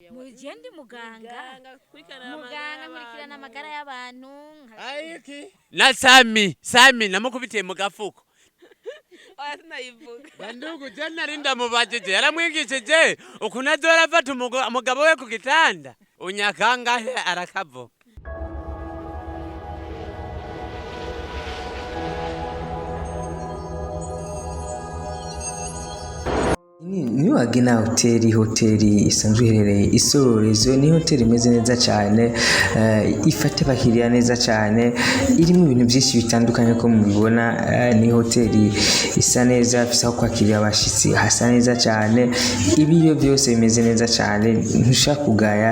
Je ndi muganga. Muganga Muganga nkurikirana amagara y'abantu. Ayiki na Sami, Sami namukubitiye mu gafuko. Oya, sinayivuga. Bandugu, je nari ndamubajije, yaramwigishije ukuntu azora afata umugabo we ku gitanda unyakangahe arakavuga. Niwagena hoteli, hoteli isanzwe iherereye Isororezo, ni hoteli imeze neza cyane, ifata abakiriya neza cyane, irimo ibintu byinshi bitandukanye ko mubibona. Ni hoteli isa neza, ifise aho kwakirira abashitsi hasa neza cyane, ibiyo byose bimeze neza cyane, ntushaka kugaya.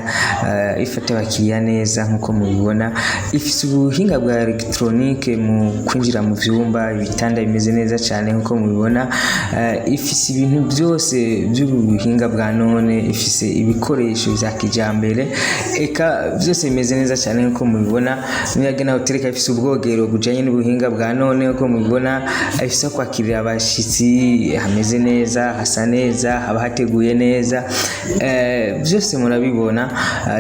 Ifata abakiriya neza nk'uko mubibona, ifise ubuhinga bwa elegitoronike mu kwinjira mu vyumba, ibitanda bimeze neza cyane nk'uko mubibona. Ifise ibintu byose by'ubuhinga bwa none, ifise ibikoresho vya kijambere, eka byose bimeze neza cyane nk'uko mubibona. Niyagena hoteli ikaba ifise ubwogero bujanye n'ubuhinga bwa none nk'uko mubibona, ifise aho kwakirira abashitsi hameze neza, hasa neza, haba hateguye neza, byose murabibona.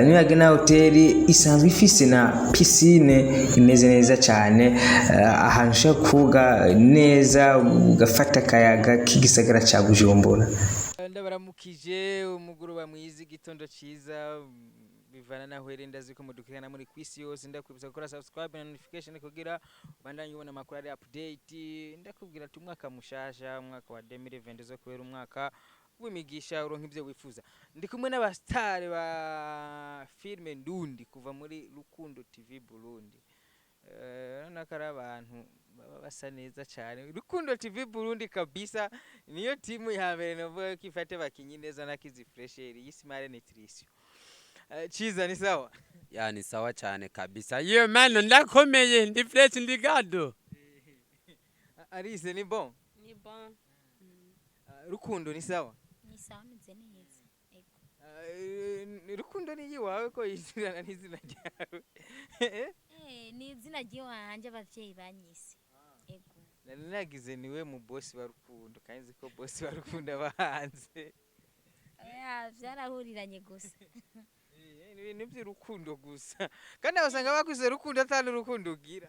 Niyagena hoteli isanzwe ifise na piscine imeze neza cyane, ahantu ushobora koga neza ugafata akayaga k'igisagara ca Bujumbura. Ndabaramukije, umugoroba mwiza, igitondo ciza, bivana naho here. Ndazi ko mudukurikirana muri kwisi yose. Ndakwibutsa gukora subscribe na notification kugira ubandanye ubona amakuru ari update. Ndakubwira ati umwaka mushasha, umwaka wa 2020 zo kubera umwaka w'imigisha, uronka ivyo wifuza. Ndi kumwe n'abastare ba filme ndundi kuva muri Rukundo TV Burundi. Urabona ko ari abantu baba basa neza cyane. Rukundo TV Burundi kabisa niyo timu ya mbere navuga ko ifate bakinyi neza na kizi fresheri yisimare nutrition. Chiza, ni sawa? Ya, ni sawa cyane kabisa. Ye mana, ndakomeye, ndi fresh, ndi gado. Arise, ni bon? Ni bon. Rukundo ni sawa? Ni sawa, meze neza. Ego. Rukundo ni iwawe ko yizirana n'izina ryawe? Ni izina ry'iwanje abavyeyi banyise. Ego. Nari nagize niwe mu bosi wa Rukundo, kandi nzi ko bosi wa Rukundo aba hanze. Oya, vyarahuriranye gusa. Ni ibintu by'urukundo gusa, kandi abasanga bakuze Rukundo atari urukundo ugira.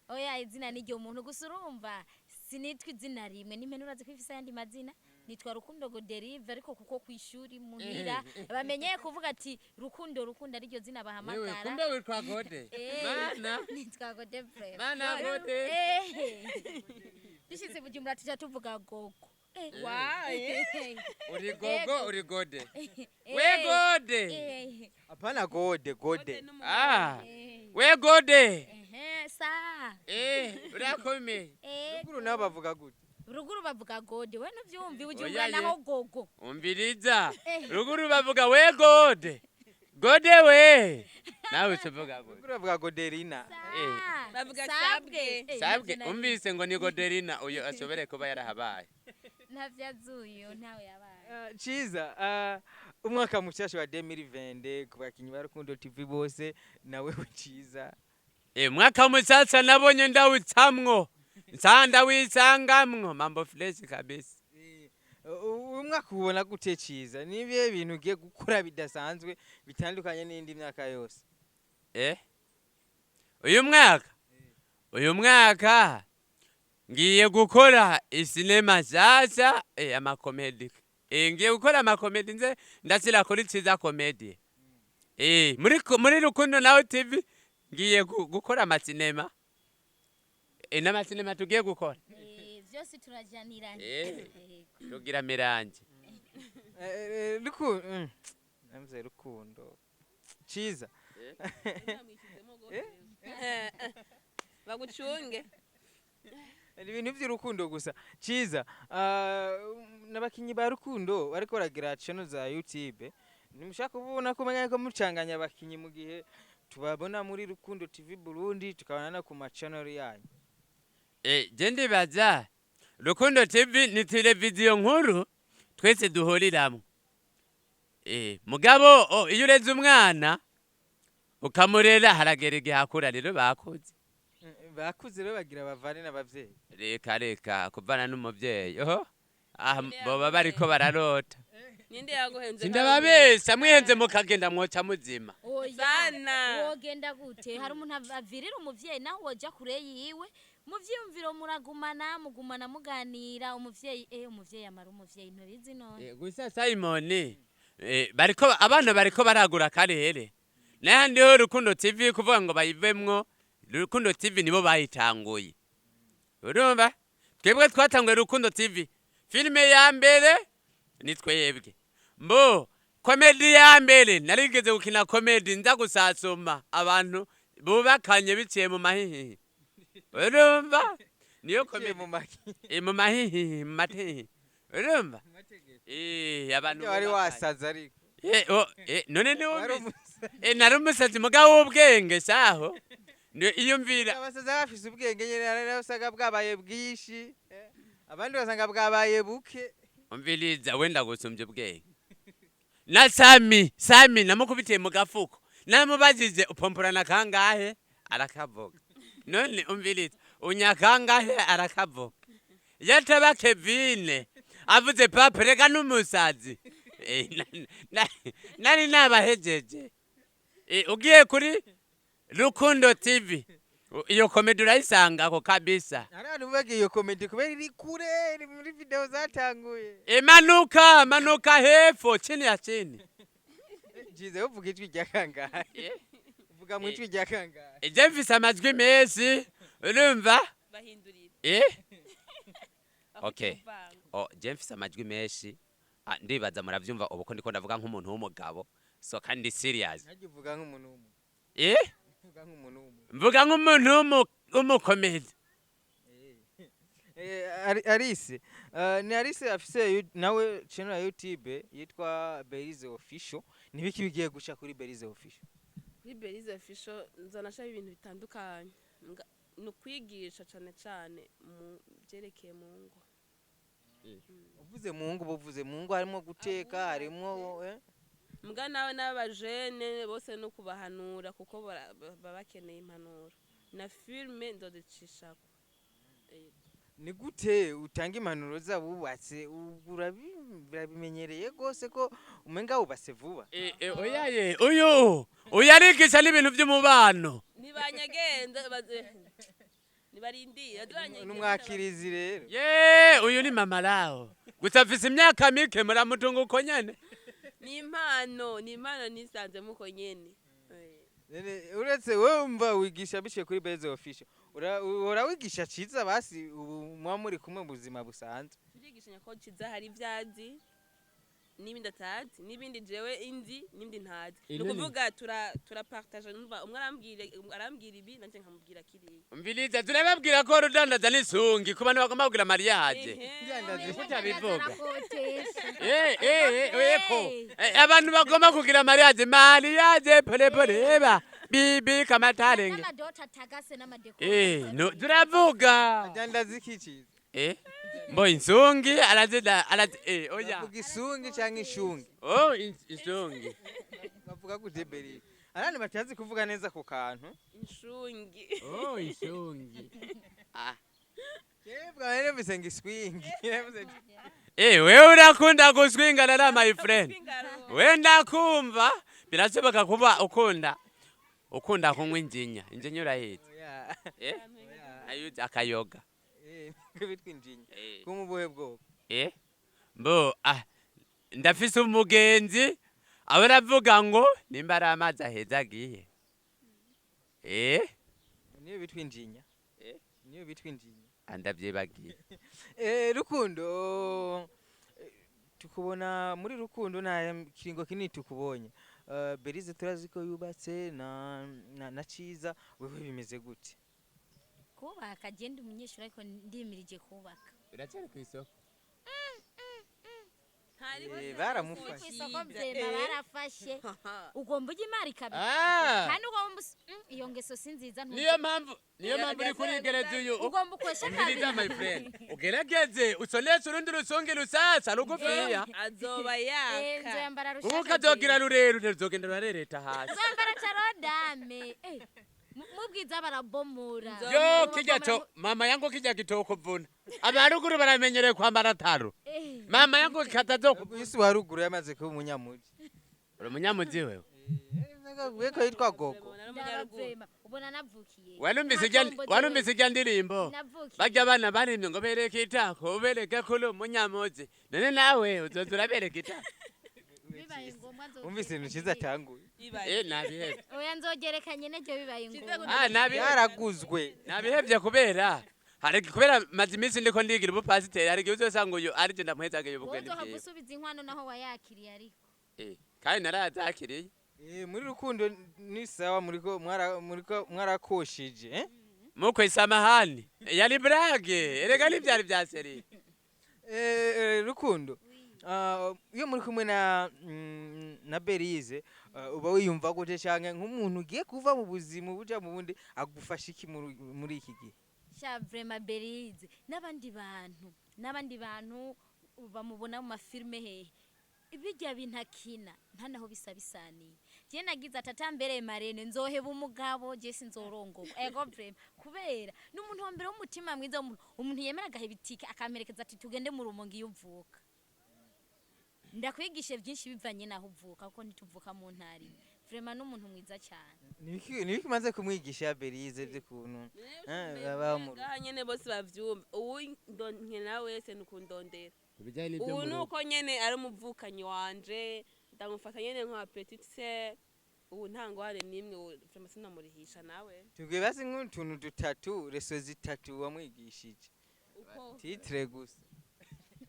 Oya, izina ni ryo muntu gusa, urumva sinitwa izina rimwe n'impene, urazi ko ifise ayandi mazina. Nitwa Rukundo Goderive, ariko kuko kw'ishuri muhira bamenyeye kuvuga ati Rukundo, Rukundo ariryo zina Yewe, bahamagara. kumbe witwa Gode? Eh. Mana. Nitwa Godevre. Mana Gode. Dushitse Bujumbura tuja tuvuga gogo. Waye. Uri gogo, uri Gode, we Gode. Hapana, gode gode. Ah, we Gode. Ehe, sa. Urakomeye. Ruguru nabo bavuga gute? Ruguru bavuga gode, we nuvyumva Bujumbura Oya ye. naho gogo. Umviriza, ruguru bavuga we Gode, Gode we, nawe ucuvuga gode. Ruguru bavuga goderina. Sa. Bavuga Sabwe. sabwe. Sabwe. Navyo nari- Umvise ngo ni Goderina, uyu ashobore kuba yarahabaye. Ntavyo azuyo, ntawe yabaye. Ciza, umwaka mushasha wa 2020 ku bakinyi ba Rukundo TV bose, nawe Ciza. Mwaka musasa nabonye ndawutsamwo, nsa ndawisangamwo mambo fresh kabisa. Uyu mwaka ubona gute, Ciza? Nibihe bintu ugiye gukora bidasanzwe bitandukanye n'indi myaka yose? Uyu mwaka ngiye gukora isinema nshasha, amakomedi. Ngiye gukora amakomedi, nze ndashyira kuri Ciza Comedy. Muri Rukundo nawe TV ngiye gukora amasinema. N'amasinema tugiye gukora. Vyose turajaniranye. Yego. Tugira miranje. Rukundo, navuze Rukundo Ciza. Bagucunge. Ni ibintu by'urukundo gusa. Ciza, n'abakinyi ba Rukundo bariko baragira channel za YouTube, ntimushaka kubona ko umenya ko mucanganya abakinyi mu gihe tubabona muri Rukundo TV Burundi, tukabona no ku ma channel yanyu? Je ndibaza Rukundo TV ni televiziyo nkuru twese duhuriramo. Mugabo iyo ureze umwana ukamurera, haragera igihe akura, rero bakuze. Bakuze rero bagira bavane n'abavyeyi. Reka reka, kuvana n'umuvyeyi oho, ah, boba bariko bararota. Ninde yaguhenze? Sindababesa, mwihenze mukagenda mwoca muzima. Oya. Sana. Wogenda gute? Hari umuntu avirira umuvyeyi, naho woja kure yiwe mu vyiyumviro muragumana, mugumana muganira. Umuvyeyi, umuvyeyi amara umuvyeyi, ntubizi none? Gusa Simon, bariko abana bariko baragura akarere, n'ahandi ho Rukundo TV kuvuga ngo bayivemwo. Rukundo TV nibo bayitanguye, urumva? Twebwe twatanguye Rukundo TV, filime ya mbere ni twebwe. Mbo comédie ya mbere, narigeze gukina comédie nza gusasuma abantu bubakanye biciye mu mahihihi, urumva? Niyo Biciye comédie mu maki? Mu mahihihi, mu matehihi, urumva? Abantu Wari bubakanye. wasaze ariko. Oh, none Wari niwumvise? umusazi. Nari umusazi mugabo w'ubwenge saho. Iyumvira. Abasaza bafise ubwenge nyene, hari n'abo usanga bwabaye bwinshi, abandi basanga bwabaye buke. Umviriza, wenda gusumbya ubwenge na Sami. Sami namukubitiye mu gafuko, namubajije upomporana kangahe, arakavuga. None umviriza, unya kangahe, arakavuga. Yataba Kevine avuze papa reka n'umusazi. Nari nabahejeje. Ugiye kuri Rukundo TV, iyo comédie urayisangako kabisa. Hari abantu bubagiye iyo comédie kubera iri kure, iri muri video zatanguye. Manuka, manuka hepfo, chini ya chini. Jize, uvuga ijwi rya kangahe? Uvuga mu ijwi rya kangahe? Je mfise amajwi menshi, urumva? Bahindurira. Okay. Kuvanga. Oh, je mfise amajwi menshi. Ah, ndibaza muravyumva ubu ko ndiko ndavuga nk'umuntu w'umugabo, so kandi serious. Ntajya uvuga nk'umuntu w'umu Uvuga nk'umuntu w'umu Mvuga nk'umuntu w'umukomedi. Alice, ni Alice afise nawe channel ya YouTube yitwa Belize Official. Nibiki bigiye guca kuri Belize Official? Kuri Belize Official nzanashaho ibintu bitandukanye. Ni ukwigisha cane cane mu byerekeye mu ngo. Uvuze mu ngo, uvuze mu ngo harimo guteka, harimo Mbwa nawe n'abajene bose no kubahanura, kuko baba bakeneye impanuro, na filime nzozicishako. Ni gute utanga impanuro z'abubatse? Ubu urabimenyereye rwose ko umenga wubatse vuba. Oya ye, uyu arigisha n'ibintu by'umubano. Ntibanyagenda, nibarindire. N'umwakirizi rero. Ye, uyu ni mama lao, gusa afise imyaka mike, muramutunga uko nyene. Ni impano, ni impano nisanzemo uko nyene. Nene, uretse wowe mva wigisha biciye kuri Belize Official, uhora wigisha ciza basi ubu muba muri kumwe mu buzima busanzwe? Turigishanya ko kiza, hari ibyazi n'ibindi atazi, n'ibindi jewe inzi n'ibindi ntazi. Ni ukuvuga turapartage, numva umwe arambwira ibi, nanje nkamubwira kiriya. Umviriza, turababwira ko rudandaza n'isungi ku bantu bagomba kugira mariage. Ehe. Kutabivuga. Arakotesha. Eko. Abantu bagomba kugira mariage, mariage pole pole, eba bibi kamatarenge. N'amadota atagase n'amadeko. No, turavuga. Adandaza iki ciza? Mbo insungi arazida arazi, oya. Bavuga isungi canke ishungi? Oh, isungi. Bavuga gute, Belize? Arani batazi kuvuga neza ku kantu. Inshungi. Oh, isungi. Ah. Yebwa rero mvise ngo iswingi. Wewe urakunda guswinga rara, my friend. Swingaro. We ndakumva, birashoboka kuba ukunda kunywa injinya. Injinya urayizi? Oya. Ayuzi akayoga. Niko bitwa injinya? Kunywa ubuhe bwoko? Mbo ndafise umugenzi aho aravuga ngo nimba ari amazi aheza agiye. Niyo bitwa injinya? Niyo bitwa injinya? Ndavyibagiye. Rukundo, tukubona muri Rukundo nta kiringo kinini tukubonye. Belize turazi ko yubatse na Ciza, wewe bimeze gute? Kubaka, genda umunyeshuri, ariko ndimirije kubaka. Uracyari kw'isoko? Baramufashe. Ku isoko vyema, barafashe. Ugomba ujya imari kabiri kandi ugomba iyo ngeso si nziza. Niyo mpamvu uri kurigereza uyu. Ugomba ukwesha Umviriza, kabiri. my friend, ugerageze usoneshe urundi rusonge rusasa rugufiya. Azoba yaka. Nzoyambara Kuko rushaka. ukazogira rurerure ruzogenda rurarereta hasi. Nzoyambara carodame. Mubwiza barabomora. Yo kijya to mama yangu kijya kitokuvuna. Abaruguru baramenyereye kwambara taro. Mama yangu katazokuvuna. Isi wa ruguru yamaze kuba umunyamuji. Uri umunyamuji wewe. Weko yitwa gogo. Ubona navukiye. Warumvise ijya ndirimbo. Navukiye. Bajya abana barimye ngo bereke itako ubereke kuri umunyamuji. None nawe uzoza urabereka itako. Bibaye ngombwa nzogereka. Umvise ibintu cyiza atanguye. Eh nabihevye. Oya nzogerekanye n'iryo bibaye ngombwa. Ah nabihevye. Yaraguzwe. Nabihevye kubera hari kubera maze iminsi ndiko ndigira ubupasiteri, hari igihe uzosanga uyu arije ndamuhezagaye Wowe ubugeni uzohava bwiwe. usubiza inkwano naho wayakiriye ariko. Eh, kandi narazakiriye. Muri rukundo ni sawa, muriko muriko mwarakoshije, eh? Mukwe samahani yari brage erega ntivyari vya seri. Rukundo, iyo muri kumwe na Berize, uba wiyumva gute canke nk'umuntu ugiye kuva mu buzima buja mu bundi agufasha iki muri iki gihe? Sha vraiment Berize n'abandi bantu bamubona mu mafilme hehe bijya bintakina nta naho bisa bisaniye. Je nagize atata mbere marene nzoheba umugabo je sinzorongorwa. Ego vraiment kubera n'umuntu wa mbere w'umutima mwiza, umuntu yemera agaheba itike akamperekeza ati tugende mu Rumonge iyo uvuka. Ndakwigishe byinshi bivanye naho uvuka kuko ntituvuka mu ntara imwe. Vraiment n'umuntu mwiza cyane. Nibiki umaze kumwigisha Berize by'ukuntu babaho mu rugo? Ngaha nyene bose bavyumva, ubu nkena wese nukundondera. Ubu nuko nyene ari umuvukanyi wanje, ndamufata nyene nka petite sœur. Ubu nta ngorane n'imwe, ubu vraiment sinamurihisha nawe. Tubwiye basi nk'utuntu dutatu, reso zitatu wamwigishije. Uko Titre gusa.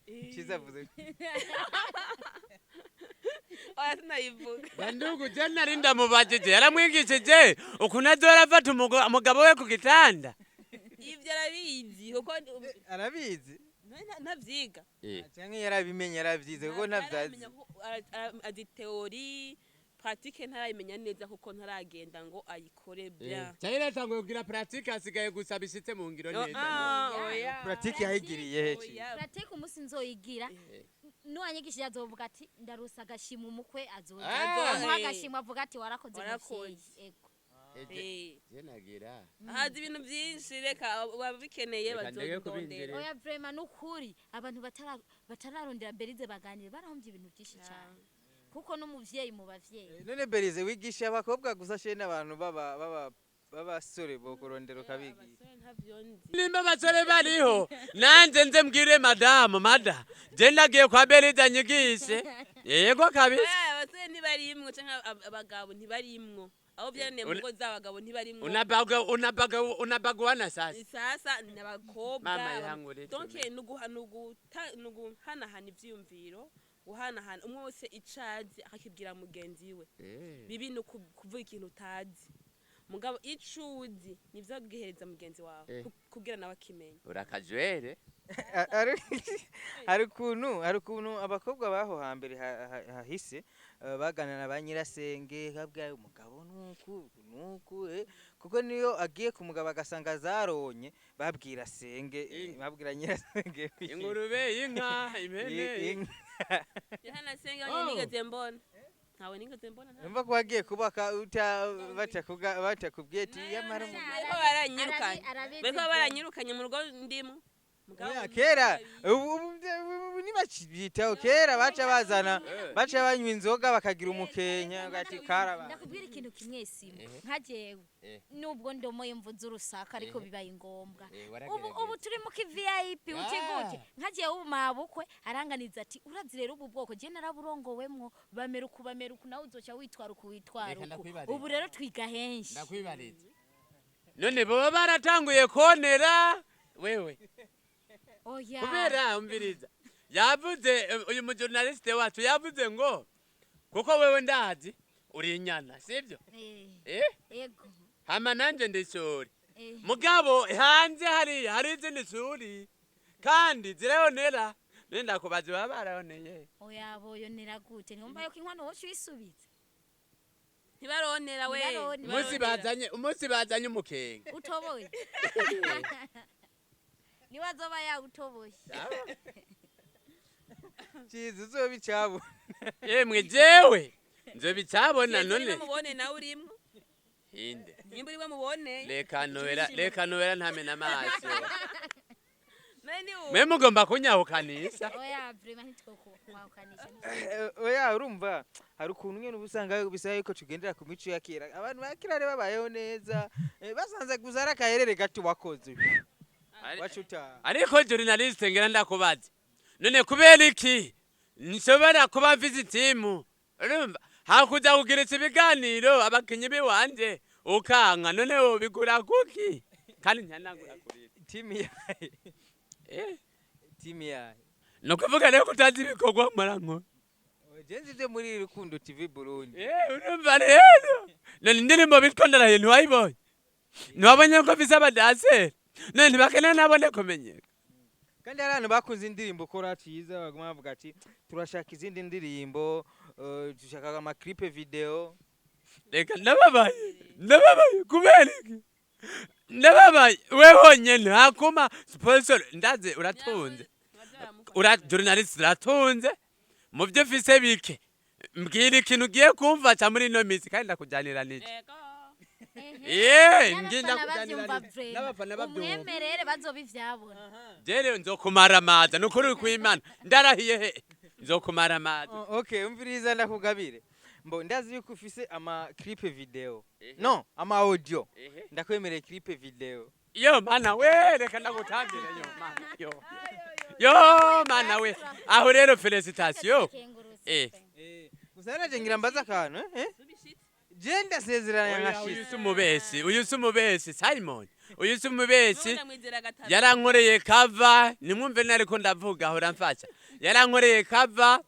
Cyiza avuze. Oya sinayivuga. Bandugu je nari ndamubajije yaramwigishije ukuntu azora afata umugabo we ku gitanda. Ivyo arabizi kuko Arabizi. ntavyiga. Canke yarabimenye yaravyize kuko ntavyazi. Ntaramenya ko azi théorie, pratique ntarayimenya neza kuko ntaragenda ngo ayikore bien. Cyari yatanguye kugira pratique asigaye gusa bishitse mu ngiro neza. Oya. Pratique yayigiriye he? Oya. Pratique umunsi nzoyigira nuwanyigishije azovuga ati ndarusa agashima umukwe azoza. Ah. Amuha agashima avuga ati warakoze Warakoze. muvyeyi. Ego. Eh. Je nagira. Hazi ibintu byinshi, reka ababikeneye Reka ndeke bazondondera. kubinjirira. Oya vraiment nukuri abantu batararondera Berize baganire barahombye ibintu byinshi cyane. Kuko n'umuvyeyi mu bavyeyi. None Berize wigisha abakobwa gusa she n'abantu baba baba b'abasore bokurondera ukabigisha? Abasore ntavyo nzi. Nimba abasore bariho nanje nze mbwire madamu mada je ndagiye kwa Berize anyigishe. Yego kabisa. Oya, abasore ntibarimwo canke abagabo ntibarimwo. Abo byananiye mu ngo z'abagabo ntibarimwo. Unabaga unabaga unabaguana sasa. Sasa ni abakobwa. Mama yangure. Donc nuguhanahana ivyiyumviro, guhanahana umwe wese icazi akakibwira mugenzi we. Bibi ni kuvuga ikintu utazi. Mugabo ico uzi nivyo guhereza mugenzi wawe kugira nawe akimenye. Urakajwere. Hari ukuntu abakobwa baho hambere hahise baganira na ba nyirasenge kabwa umugabo nuku nuku, kuko niyo agiye ku mugabo agasanga zaronye babwira senge, babwira nyirasenge. Ingurube, inka, impene. Inka. Yohana senge Oh. nigeze mbona. Ntawe nigeze mbona. Numva ko wagiye kubaka uta batakubwiye ati yamara Bariko baranyirukanye. Arabizi Bariko ibyo. baranyirukanye mu rugo ndimo. Mugabo Oya, kera ubu ntibakibyitaho, kera baca bazana baca banywa inzoga bakagira umukenya ugati karaba. Ndakubwira ikintu kimwe simo nka jewe nubwo ndomoye mvuze urusaka ariko bibaye ngombwa. Ubu turi mu ki VIP uti gute nka jewe ubu mabukwe aranganiza ati urazi rero ubu bwoko je naraburongowemwo bamera uku bamera uku nawe uzoca witwara uku witwara Reka uku. ndakwibariza. Ubu rero twiga henshi. Ndakwibariza. None baba baratanguye konera wewe? Oya. Kubera umviriza yavuze, uyu mujournaliste wacu yavuze ngo kuko wewe ndazi uri inyana sibyo? Eh, Eh? ego. Hama nanje ndishuri. Eh. Mugabo hanze hariya hari izindi shuri kandi zirayonera, none ndakubaza baba barayoneye? Oya boyonera gute? Ntiwumva yuko inkwano woca uyisubiza? Ntibaronera we. Ntibaronera. Umunsi bazanye umukenke. Utoboye niwe azoba yawutoboye. Ciza uzoba icabo. Yemwe jewe nzobicabona none. Mubone nawe urimwo. Inde. Nimba uri we muboneye. Reka nowera, reka nowera ntamena amaso. None ni uwo. Mwe mugomba kunyahukanisha. Oya, vraiment ntitwokwukanisha. Oya, urumva hari ukuntu nyene uba usanga bisaba yuko tugendera ku mico ya kera. Abantu ba kera rero babayeho neza, basanze gusa ari akaherere gato wakoze wacuta. Ariko journaliste, ngira ndakubaza, none kubera iki nshobora kuba mfise itimu, urumva, hakuza kugirisha ibiganiro abakinyi biwanje ukanka? None wobigura kuki kandi ntanagura kuri Timu yawe? Eh. Timu yawe? Ni ukuvuga rero ko utazi ibikorwa nkora nkora. Jenzi ivyo muri Rukundo TV Burundi. Eh, urumva rero, none indirimbo bitwa Ndarahiye ntiwayibonye? Ntiwabonye ko mfise abadanseri? None ntibakeneye nabone kumenyeka? Kandi hari abantu bakunze indirimbo kora ciza, baguma bavuga ati turashaka izindi ndirimbo, dushaka ama clip video. Reka, ndababaye, ndababaye. Kubera iki ndababaye? We honyene hakuma sponsor, ndaze uratunze, ura journalist uratunze. Mu byo ufise bike, mbwira ikintu ugiye kumfasha muri ino minsi kandi ndakujyanira n'iki. Ego. Ye, ngi N'abafana bavyumva. ndakujyanira Vraiment. N'abafana bavyumva. Umwemerere bazoba ivyabona. Jere nzokumara amaza, ni ukuri kw'Imana, ndarahiye, he nzokumara amaza. Oh, okay, umviriza ndakugabire. Mbo ndazi yuko ufise ama clip video, no ama audio. Ndakwemereye clip video. Yo mana we, reka ndagutambire. Yo mana, yo yo mana we, aho rero félicitations. Kengurutse. Eh. Gusa naje ngira mbaza akantu, eh? Je ndasezerana Oya, uyu nkashitse. si umubesi, uyu si umubesi, Simon, uyu si umubesi. Ndamwizera gatatu. Yarankoreye cover, nimwumve nariko ndavuga, ahora mfasha. Yarankoreye cover,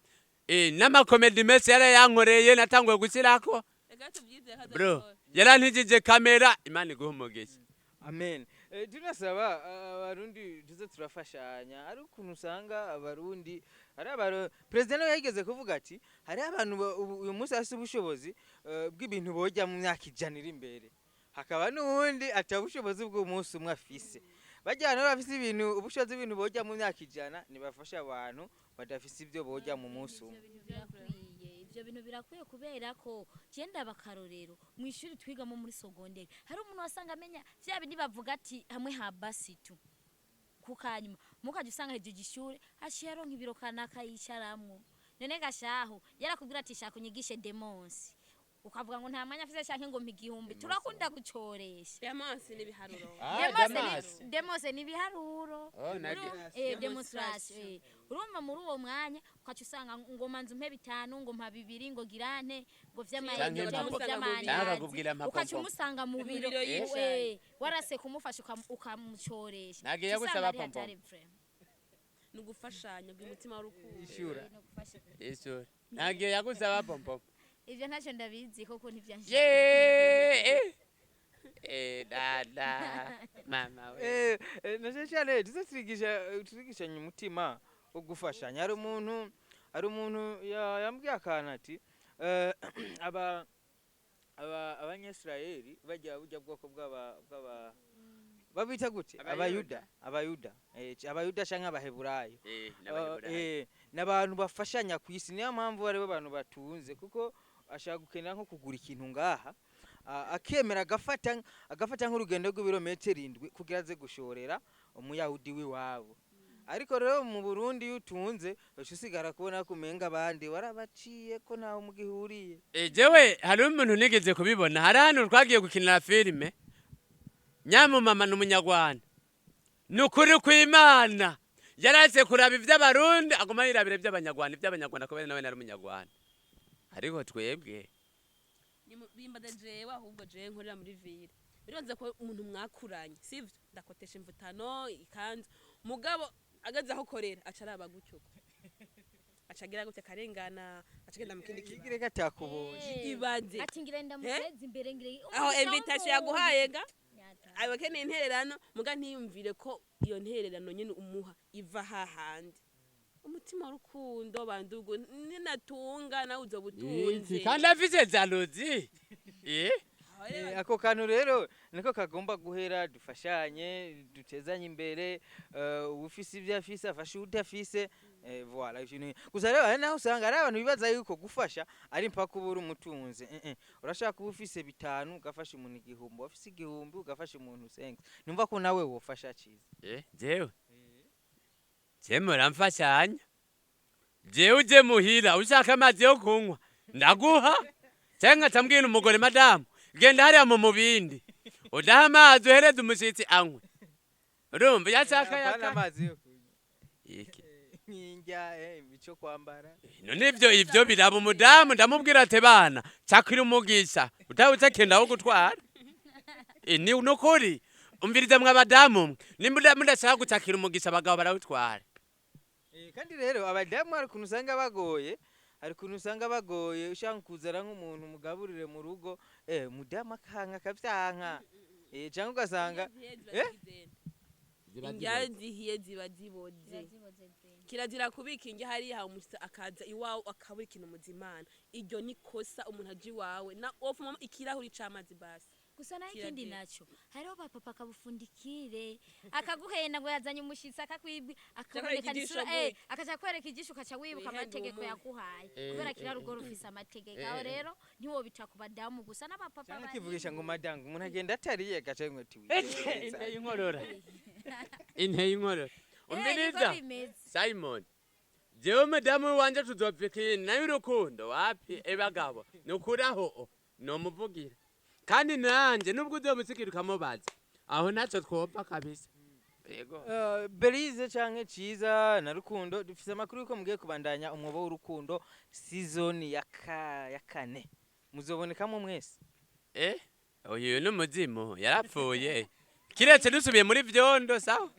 n'amakomedi menshi yarayankoreye, natanguye gushyirako. Reka tubyizere ko Bro, azabikora. yarantijije kamera, Imana iguhe umugisha. Amen. Tunasaba abarundi tuze turafashanya. Ari ukuntu usanga abarundi ari abaro, president nawe yigeze kuvuga ati hari abantu uyu munsi afise ubushobozi bw'ibintu bojya mu myaka 100 iri imbere, hakaba n'uwundi ata bushobozi bw'umunsi umwe afise. Bajya abantu bafise ibintu, ubushobozi bw'ibintu bojya mu myaka 100, nibafasha abantu badafise ibyo bojya mu munsi umwe. Ivyo bintu birakwiye, ivyo bintu birakwiye, kubera ko genda bakarorero mu ishuri twigamo muri sogonderi, hari umuntu wasanga amenya vya bindi bavuga ati hamwe ha basitu kukanyuma, mukaja usanga hejeje ishure haciye aronka ibiro kanaka yicaramwo. None gashaho yarakubwira ati shaka unyigishe demonsi, ukavuga ngo nta mwanya afise canke ngo mpa 1000. Turakunda gucoresha. Diamansi n'ibiharuro. Demose ni demose ni ibiharuro. Oh, Demonstration. Urumva muri uwo mwanya ukaca usanga ngo manzu mpe 5, ngo mpa 2, ngo girante, ngo vy'amayinite, Canke ngo canke vy'amandazi, akakubwira mpa ukaca pompom. umusanga mu biro. Biro yicaye. Warase kumufasha ukamucoresha. Nagiye Uca usanga gusaba ari pompom. hatari vraiment. Ni ugufashanya umutima w'urukundo. Ishura. No gufasha. Isura nagiye yagusaba pompom. Ivyo ntacyo ndabizi koko ntivyanshikiye. Ye eh, dada, mama we. Na cyane cyane tuze turigisha, turigishanya umutima wo gufashanya. Hari umuntu yambwiye akantu ati aba abanyisirayeli bajya burya bwoko bw'aba babita gute? Abayuda. Abayuda, abayuda canke abaheburayo. N'Abaheburayo. N'abantu bafashanya ku isi, niyo mpamvu aribo bantu batunze, kuko ashaka gukenera nko kugura ikintu ngaha, akemera agafata nk'urugendo rw'ibirometero 7 kugira aze gushorera umuyahudi w'iwabo. Ariko rero mu Burundi iyo utunze uca usigara kubona ko umenga abandi warabaciye, ko ntawe mugihuriye. Jewe hariho umuntu nigeze kubibona, hari hano twagiye gukinira filime, nyamumama ni umunyarwanda, ni ukuri kw'Imana, yarase kuraba ivy'abarundi, aguma yirabira ivy'abanyarwanda, ivy'abanyarwanda, kubera nawe nari umunyarwanda. Ariko twebwe Bimbaza jewe, ahubwo jewe nkorera muri ville, biribaza ko umuntu mwakuranye sivyo, ndakotesha imvutano, ikanzu, mugabo ageze aho ukorera aca araba gutyo, aca agira gutya akarengana, aca agenda mu kindi kibanza. Kigire katakubonye. Ibaze. Ati ngira ndamuteze imbere ngire Aho invitation yaguhaye ga Nyata. aba akeneye intererano, muga ntiyumvire ko iyo ntererano nyine umuha iva hahandi umutima w'urukundo. Bandugu, ninatunga nawe uzoba utunze. Kandi afise jalousie. Aho rero Ako kantu rero niko kagomba guhera, dufashanye, dutezanye imbere, uwufise ibyo afise afashe uwudafise, voilà ivyo gusa rero hari naho usanga hari abantu bibaza yuko gufasha ari mpaka ubura umutunzi. Urashaka kuba ufise 5 ugafasha umuntu 1000, wafise 1000 ugafasha umuntu 5, numva ko nawe wofasha ciza. Jewe je muramfashanya, jewe uje muhira ushaka amazi yo kunywa ndaguha, cyangwa nkacambwira umugore, madamu, genda hariya mu mubindi udaha amazi uhereze umushitsi anywe, urumva iyo ashaka Apana yaka amazi yo kunywa. Iki. Nk'indya, ico kwambara. None ivyo biraba umudamu, ndamubwira ati bana cakira umugisha utawuze kenda wo gutwara. Ni nukuri, umviriza mwe abadamu mwe, nimba mudashaka gucakira umugisha abagabo barawutwara. Kandi rero abadamu hari ukuntu usanga bagoye, hari ukuntu usanga bagoye, ushaka kuzana nk'umuntu mugaburire mu rugo, umudamu akanka akavyanka, canke ugasanga Indya zihiye ziba ziboze. Kirazira kubika indya hariya, umushitsi akaza iwawe akabura ikintu muzimana. Iryo ni kosa. Umuntu aje iwawe na wofuma ikirahuri c'amazi basi. Gusa naho ikindi Kirazira. naco, hariho bapapa akabufundikire akaguhenda ngo yazanye umushitsi, akakwibwi akabonekana ijisho isura, gutya. Akaca kwereka ijisho, ukaca wibuka Wihenda amategeko umuhe. yaguhaye, kubera kiriya rugo rufise amategeko. Aho rero ntiwobita ku badamu gusa, n'abapapa canke bari. akivugisha ngo madanga umuntu agenda atariye, gaca ngo ati Inteye inkorora, inteye inkorora. Niko Umviriza bimeze. Simon, jewe mudamu wanje tuzopfa nayo urukundo wapi, ebagabo nukuraho nomuvugira, kandi nanje nubwo uzomusikira ukamubaza aho naco twopfa kabisa, yego. Belize canke Ciza na Rukundo, dufise amakuru yuko mugiye kubandanya umwobo w'urukundo season ya kane, muzobonekamo mwese? Uyu ni umuzimu yarapfuye, kiretse dusubiye muri vyondo sawa.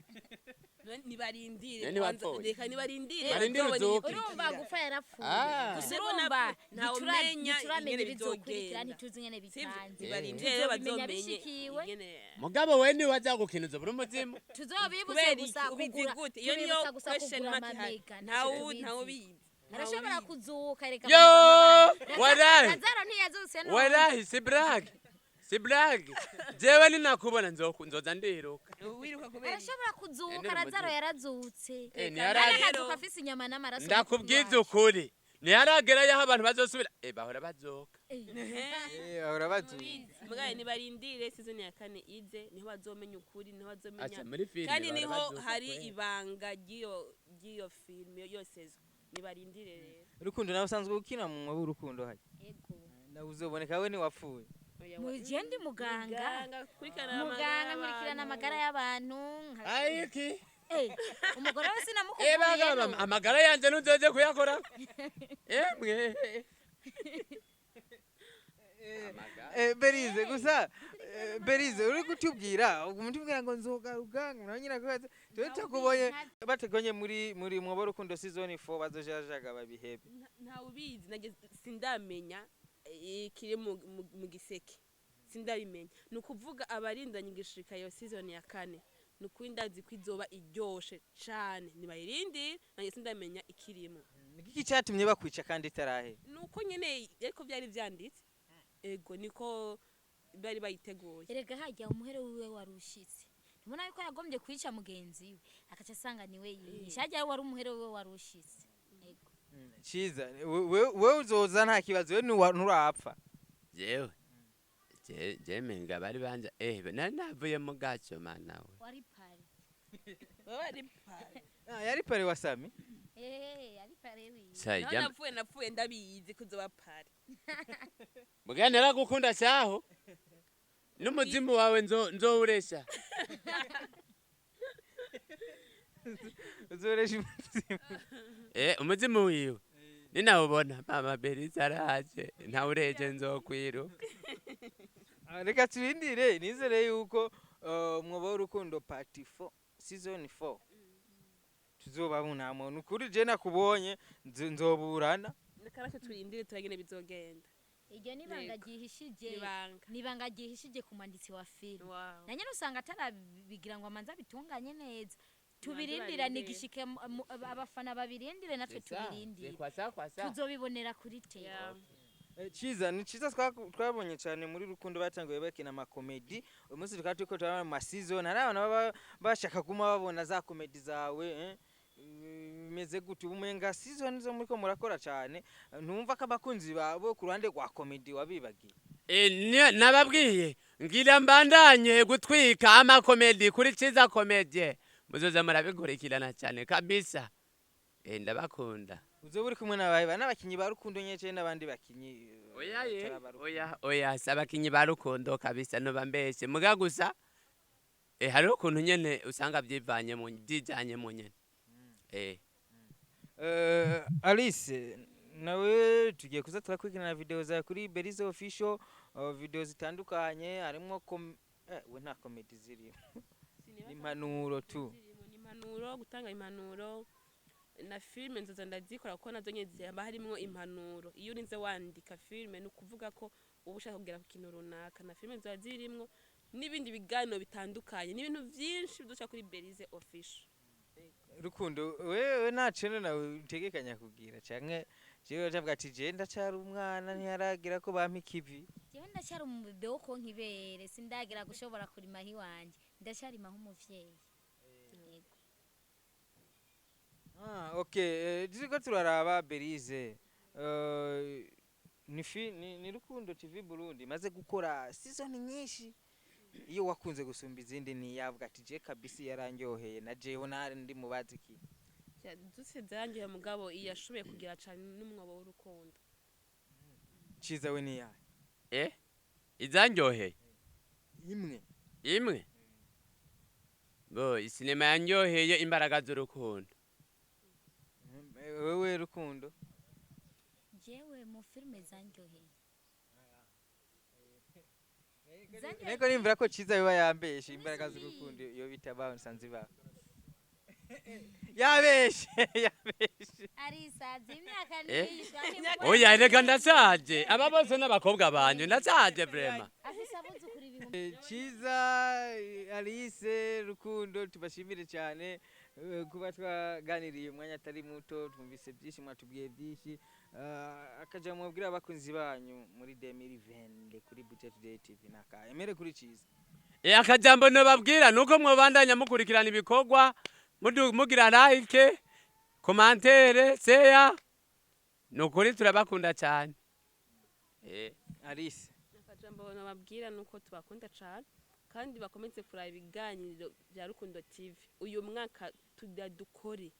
Nibarindire None kwanza, wapfuye. reka nibarindire Barindire bazobone uzuke. ibikurikira. Urumva gupfa yarapfuye. Ah. Gusa urumva Ntawe umenya ntituramenya ingene ibizokurikira, bizogenda. ntituzi ingene Sivyo? bipanze. Nibarindire rero Tuzobimenya bazomenye bishikiwe. ingene. Mugabo we niwaza gukina uzobura umuzimu. Tuzobibutse Kubera iki? gusa Ubizi kugura, gute? Iyo niyo tubibutsa gusa question kugura mark ihari. amamega. Ntawe ubizi. Arashobora kuzuka reka. Yo, wallahi. Lazaro ntiyazutse none? Wallahi si blague, si blague, jewe ninakubona nzoza ndiruka. Wiruka kubera iki? Arashobora kuzuka. None Lazaro umuzimu. yarazutse. Ntiyarazi. Kandi akazuka afise inyama n'amaraso. Ndakubwiza ukuri, ntiharagera yaho abantu bazosubira, bahora bazoka. Ahora bazuye. Mugabo nibarindire season ya kane ize, niho bazomenya ukuri, niho bazomenya. Aca muri filime Kandi bahora niho bazoka hari kweli. ibanga ry'iyo filime yo saison. Nibarindire rero. Rukundo nawe usanzwe ukina mu mwobo w'urukundo hari, Ego. nawe uzoboneka, we niwapfuye? Oya, Mu gihe ndi muganga. Muganga kurikirana Muganga nkurikirana amagara y'abantu Ayiki. Umugore we sinamukubwiye Bagabo no. amagara yanje ntuzoze kuyakora emwe. Berize gusa, Berize uri kutubwira umutubwira ngo nzogaruka nawe nyina kubaza twe takubonye bategonye muri mwobo w'urukundo season 4 bazojajaga babihebe. Ntawe ubizi, nanjye sindamenya ikiri mu giseke, sindabimenya. Ni ukuvuga abarindanye igishika iyo season ya kane, ni ukuri ndazi ko izoba iryoshe cane. Nibayirindire, nanjye sindamenya ikirimo. Niki cyatumye bakwica kandi itarahe? Ni uko nyene ariko byari vyanditse, ego niko bari bayiteguye. Erega hajya umuhero wiwe warushitse, ntubona yuko yagombye kwica mugenzi we akaca asanga niwe yiyishe? Hajya wari umuhero wiwe warushitse, ego. Ciza, wewe uzoza nta kibazo, we nturapfa. Jewe je menga bari banja, nari navuye mu gaco mana we. Wari pare. Baba bari pare. Ah, yari pare wa Sami. Ari pare wiwe. Sa Naho jam napfuye ndabizi ko uzoba pare. Muga naragukunda shaho, n'umuzimu wawe nzowuresha. Uzoresha umuzimu? Umuzimu wiwe ninawubona, mama Beriza araje ntawureje nzokwiruka. Ah, reka turindire, nizere yuko mwobo w'urukundo part 4 season 4 tuzobabona muntu kuri je nakubonye nzoburana. Reka natwe turindire turagene bizogenda. Iryo ni ibanga Yego. ryihishije. Ibanga. Ni ibanga ryihishije ku mwanditsi wa filime. Wow. Na nyene usanga atarabigira ngo amanze abitunganye neza. Tubirindirane barindire. igishike abafana babirindire, natwe tubirindire. Kwasa kwasa. Tuzobibonera kuri tele. Yeah. Ciza ni ciza twabonye cyane muri Rukundo batanguye bakina amakomedi. Uyu munsi tukaba turiko turabona mu maseason hari abantu baba bashaka guma babona za komedi zawe, eh? Bimeze gute? Ubu umenga season zo muriko murakora cyane, ntumva ko abakunzi babo ku ruhande rwa komedi wabibagiye? Nababwiye ngira mbandanye gutwika amakomedi kuri Ciza Komedie, muzoza murabikurikirana cyane kabisa. Ndabakunda. Uzoba uri kumwe n'abahe n'abakinyi ba Rukundo nyece n'abandi bakinyi Oya ye. batari aba Rukundo? Oya, oya, si abakinyi ba Rukundo kabisa, noba mbeshe muga gusa hariho ukuntu nyene usanga vyivanye mu vyijanye mu nyene. Alice nawe tugiye kuza turakurikirana video zawe kuri Berize Official, video zitandukanye harimo we nta comedy zirimo, impanuro tu. Zirimo ni impanuro, gutanga impanuro na filime nzoza ndazikora kuko nazo nyene zihaba harimwo impanuro. Iyo urinze wandika filime ni ukuvuga ko uba ushaka kugera ku kintu runaka. Na filime ziba zirimwo n'ibindi biganiro bitandukanye n'ibintu vyinshi biduca kuri Berize Official. Rukundo, wewe nta ceno nawe utegekanya kugira canke jewe uravuga ati je ndacyari umwana, ntiharagira ko bampa ikivi? Jewe ndacyari umubebe wo konka ibere, sindagira gushobora kurima iwanje, ndacyarima nk'umuvyeyi. Yego. Ah, okay, turiko turaraba Berize, ni Rukundo TV Burundi imaze gukora season nyinshi. Iyo wakunze gusumba izindi ni yavuga ati je kabisi yarandyoheye na jewe nari ndi mubazi ki? Dutse zarangiye, mugabo iyo yashoboye kugira cane n'umwobo w'urukundo. Ciza, we ni yahe? Izandyoheye? Imwe. Imwe bo isinema yanyoheye, Imbaraga z'Urukundo. Wewe Rukundo? Jewe mu filime zandyoheye. Niko nimvira ko Ciza biba yambeshe Imbaraga z'Urukundo iyo bitaba nsanze ba yabeshe yabeshe. Arisaza imyaka niyi. Oya, reka, ndashaje, aba bose n'abakobwa banje, ndashaje vraiment. Afise abuzukuru 1000. Ciza, Alice, Rukundo, tubashimire cyane kuba twaganiriye umwanya atari muto, twumvise byinshi, mwatubwiye byinshi. Akaja mubwira abakunzi banyu muri 2020 kuri Buja Today TV naka emere kuri Ciza. Akajambo nobabwira nuko mwobandanya mukurikirana ibikorwa, mugira like, commentaire, share. Nukuri turabakunda cyane. Alice? Akajambo nababwira nuko tubakunda cane kandi bakomeze kuraba ibiganiro bya Rukundo TV. Uyu mwaka tujya dukore.